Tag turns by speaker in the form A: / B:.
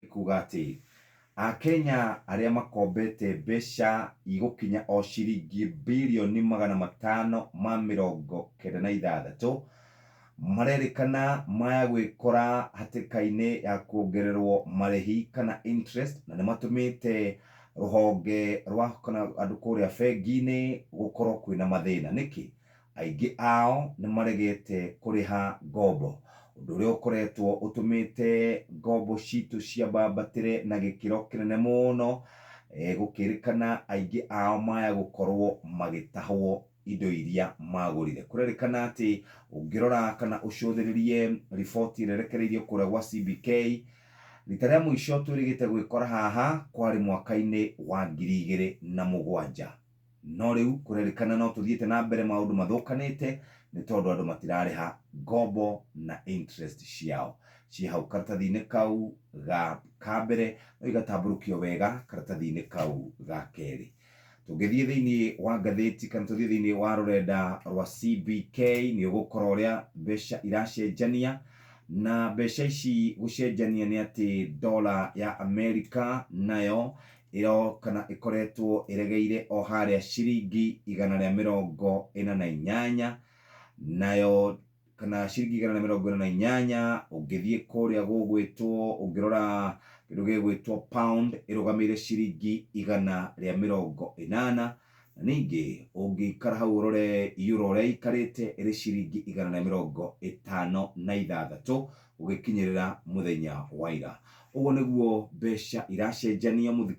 A: Kuga atĩ Akenya arĩa makombete mbeca igũkinya o ciringi birioni 596 marerĩkana maya gwĩkora hatĩka-inĩ ya kuongererwo marĩhi kana interest, na nĩ matũmĩte rũhonge rwa kana andũ kũrĩa bengi-inĩ gũkorwo kwĩna mathĩna. Nĩkĩ? Aingĩ ao nĩ maregete kũrĩha ngombo, ũndũ ũrĩa ũkoretwo ũtũmĩte ngombo citũ ciambambatĩre na gĩkĩro kĩnene mũno, gũkĩrĩkana aingĩ ao maya gũkorwo magĩtahwo indo iria magũrire. Kũrerĩkana atĩ ũngĩrora kana ũcũthĩrĩrie riboti ĩrĩa ĩrekereirio kũrĩa gwa CBK, rita rĩa mũico twĩrĩgĩte gwĩkora haha kwarĩ mwaka-inĩ wa 2007. No rĩu kũrerĩkana no tũthiĩte na mbere maũndũ mathũkanĩte nĩ tondũ andũ matirarĩha ngombo na interest ciao. Ciĩ hau karatathi-inĩ kau ga ka mbere no igatambũrũkio wega karatathi-inĩ kau ga kerĩ. Tũngĩthiĩ thĩinĩ wa ngathĩti kana tũthiĩ thĩinĩ wa rũrenda rwa CBK nĩ ũgũkora ũrĩa mbeca iracenjania, na mbeca ici gũcenjania nĩ atĩ dola ya Amerika nayo ĩro kana ĩkoretwo ĩregeire o harĩa ciringi 148, nayo kana ciringi 148. Ũngĩthiĩ kũrĩa gũgwĩtwo, ũngĩrora kĩndũ gĩgwĩtwo pound ĩrũgamĩire ciringi 180, na ningĩ ũngĩikara hau ũrore euro ũrĩa ĩikarĩte ĩrĩ ciringi 156 gũgĩkinyĩrĩra mũthenya wa ira. Ũguo nĩguo mbeca iracenjania mũthikĩ.